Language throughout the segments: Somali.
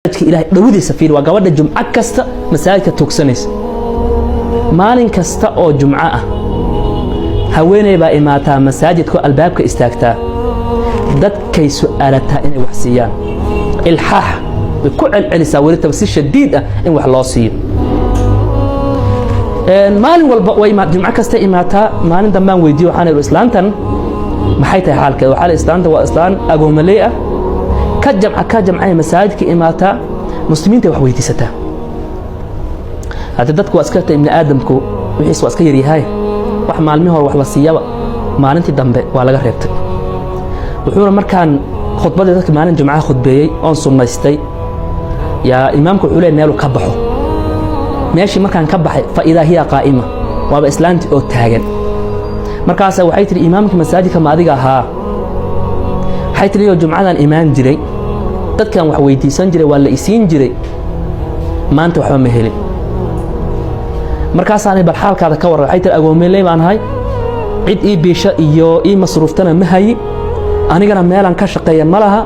Ilahay dhowdiisa fiir, waa gabadha jumco kasta masaajidka tugsanaysa. Maalin kasta oo jumco ah haweeney baa imaataa masaajidka, albaabka istaagtaa, dadkay su'aalataa inay wax siiyaan. Ilxaax way ku celcelisaa, welitaba si shadiid ah in wax loo siiyo. Maalin walba way jumco kasta imaataa. Maalin dambaan weydiiye, waxaan idhi, "Islaantan maxay tahay xaalkeeda?" Waxaa la islaanta waa islaan agoomaley ah, ka jamca ka jamcay masaajidka imaataa, muslimiinta wax weydiisataa. Haddii dadku waa iska ibni aadamku wixiis waa iska yaryahay, wax maalmihii hore wax la siiyaba maalintii dambe waa laga reebtay. Wuxuuna markaan khudbadii dadka maalin jumcaha khudbeeyey oon sunnaystay, yaa imaamku wuxuu leey meeluu ka baxo. Meeshii markaan ka baxay, fa idaa hiya qaa'ima, waaba islaantii oo taagan. Markaasa waxay tihi, "Imaamkii masaajidka ma adiga ahaa?" Waxay tihi, "Iyo jumcadan imaan jiray, dadkan wax weydiisan jiray, waa la isiin jiray, maanta waxba ma helin." Markaasaanay, "Bal xaalkaada ka warran." Waxay tihi, "Agoomeeley baan ahay, cid ii biisha iyo ii masruuftana ma hayi, anigana meelaan ka shaqeeya ma laha.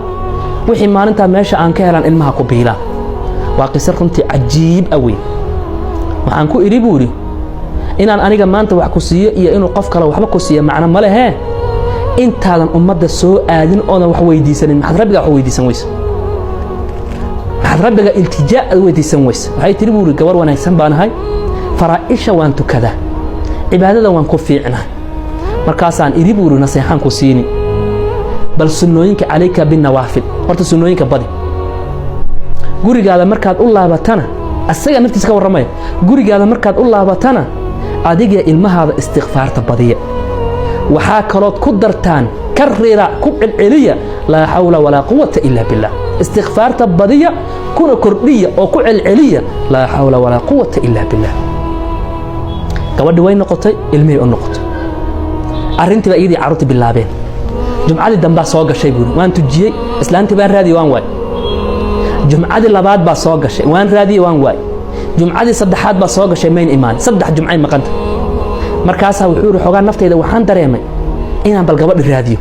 Wixii maalintaa meesha aan ka helaan ilmaha ku biilaa." Waa qiso runtii cajiib ah weyn. Waxaan ku idhi, buu idhi, "Inaan aniga maanta wax ku siiyo iyo inuu qof kale waxba ku siiyo macno ma lehee, intaadan ummadda soo aadin oodan wax weydiisanin, maxaad rabbiga wax weydiisan weyse? Maxaad rabbiga iltijaa aad weydiisan weyse?" Waxay tihi, buu idhi, "Gabar wanaagsan baan ahay, faraa'isha waan tukadaa, cibaadada waan ku fiicnaa." Markaasaan idhi, buu idhi, "Naseexaan ku siini. Bal sunnooyinka, calayka binnawaafil, horta sunnooyinka badi. Gurigaada markaad u laabatana," asaga naftiisa ka warramaya, "gurigaada markaad u laabatana, adiga ilmahaada istikfaarta badiya. Waxaa kalood ku dartaan, karira, ku celceliya, laa xawla walaa quwata ila billah. Istikfaarta badiya, kuna kordhiya oo ku celceliya laa xawla walaa quwata ila billah." Gabadhi way noqotay, ilmihii u noqotay, arrintii baa iyadii carruurtii bilaabeen. Jumcadii dambaa soo gashay, buuri, waan tujiyey, islaantii baan raadiyey, waan waay. Jumcadii labaad baa soo gashay, waan raadiyey, waan waay. Jumcadii saddexaad baa soo gashay, mayn imaan. 3 jumcay maqanta. Markaasaa wuxuu yidhi, xoogaa naftayda waxaan dareemay inaan bal gabadhi raadiyo.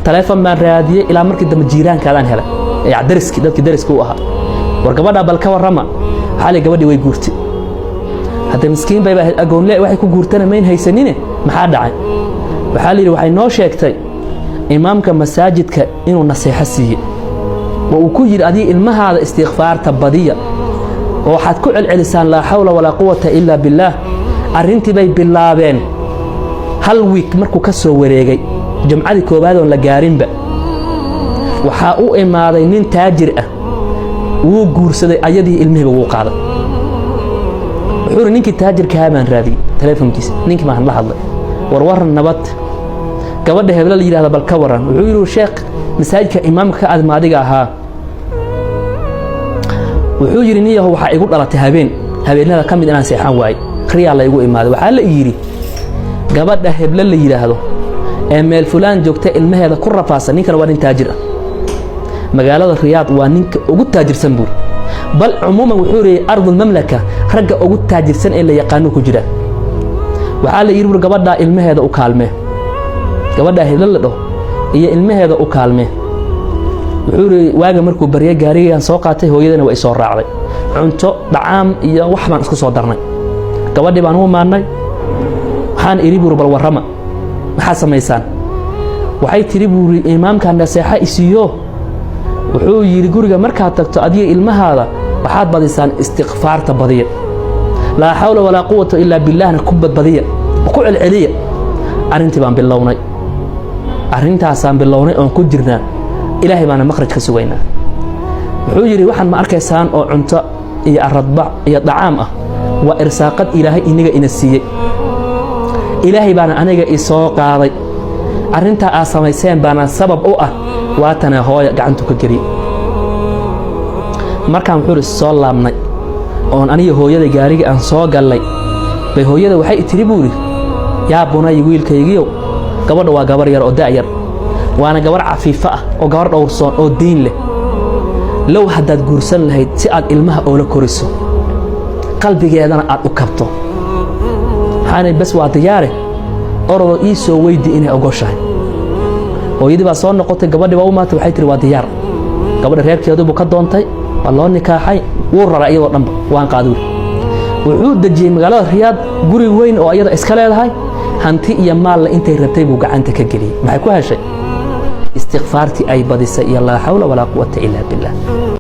Taleefon baan raadiyey, ilaa markii dambe jiiraankaadaan helay, dariskii, dadkii dariska u ahaa. War gabadhaa bal ka warrama. Waxaa lay gabadhii way guurtay. Hadda miskiin bayba ahayd, agoonle, waxay ku guurtana mayn haysanine. Maxaa dhacay? Waxaa la yidhi, waxay noo sheegtay imaamka masaajidka inuu naseexo siiyey oo uu ku yidhi, adiga ilmahaada istikfaarta badiya oo waxaad ku celcelisaan laa xawla walaa quwata ilaa billaah. Arrintii bay bilaabeen. Hal wiik markuu ka soo wareegay, jumcadii koowaad oon la gaarinba, waxaa u imaaday nin taajir ah. Wuu guursaday ayadii, ilmihiiba wuu qaaday. Wuxuu yidhi, ninkii taajirkahaa baan raadiyey telefonkiisa, ninkii baan la hadlay. War waran, nabad? Gabadha hebla la yidhahda bal ka waran? Wuxuu yidhi, sheekh masaajidka imaamka ka adma adiga ahaa? Wuxuu yidhi, niyaho, waxaa igu dhalatay habeen habeenada ka mid inaan seexan waaye, riyaa la igu imaaday. Waxaa la yidhi, gabadha heble la yidhaahdo ee meel fulaan joogta ilmaheeda ku rafaadsan. Ninkana waa nin taajir ah, magaalada Riyaad waa ninka ugu taajirsan buur, bal cumuuman wuxuu yidhi ardulmamlaka ragga ugu taajirsan ee la yaqaano ku jira. Waxaa la yidhi, bur, gabadhaa ilmaheeda u kaalmee, gabadhaa heble la dhaho iyo ilmaheeda u kaalmee. Wuxuu yidhi, waaga markuu baryay, gaarigaan soo qaatay, hooyadana waa isoo raacday. Cunto, dhacaam iyo wax baan isku soo darnay. Gabadhii baan u imaadnay. Waxaan idhi, buuri, bal warrama, maxaad samaysaan? Waxay tidhi, buuri, imaamkaa naseexa isiiyo, wuxuu yidhi, guriga markaad tagto adiga ilmahaada waxaad badisaan istikfaarta, badiya laa xawla walaa quwata ilaa billaahna ku badbadiya oo ku celceliya. Arrintii baan bilownay, arrintaasaan bilownay oon ku jirnaa, ilaahay baana makhraj ka sugaynaa. Wuxuu yidhi, waxaan ma arkaysaan oo cunto iyo aradbac iyo dacaam ah waa irsaaqad ilaahay iniga ina siiyey, ilaahay baana aniga isoo qaaday. Arrintaa aad samayseen baana sabab u ah. Waatana hooya gacantu ka geliyey. Markaan, wuxuu yidhi, soo laabnay oon aniga hooyada gaariga aan soo gallay, bay hooyada waxay tiri, buu yidhi, yaa bunay, wiilkaygiyow, gabadha waa gabar yar oo da'yar, waana gabar cafiifo ah oo gabar dhowrsoon oo diin leh. Low haddaad guursan lahayd si aad ilmaha oola koriso, qalbigeedana aad u kabto. Waxaanay bas waa diyaare, orodoo ii soo weydi inay ogoshahay. Hooyadii baa soo noqotay, gabadhii baa u maatay. Waxay tihi, waa diyaar. Gabadha reerkeedu buu ka doontay. Waa loo nikaaxay, wuu raray iyadoo dhanba, waan qaaday. Wuxuu dejiyey magaalada Riyaad guri weyn oo iyada iska leedahay. Hanti iyo maalle intay rabtay buu gacanta ka geliyey. Maxay ku heshay? Istikfaartii ay badisay iyo laa xawla walaa quwata ilaa billah.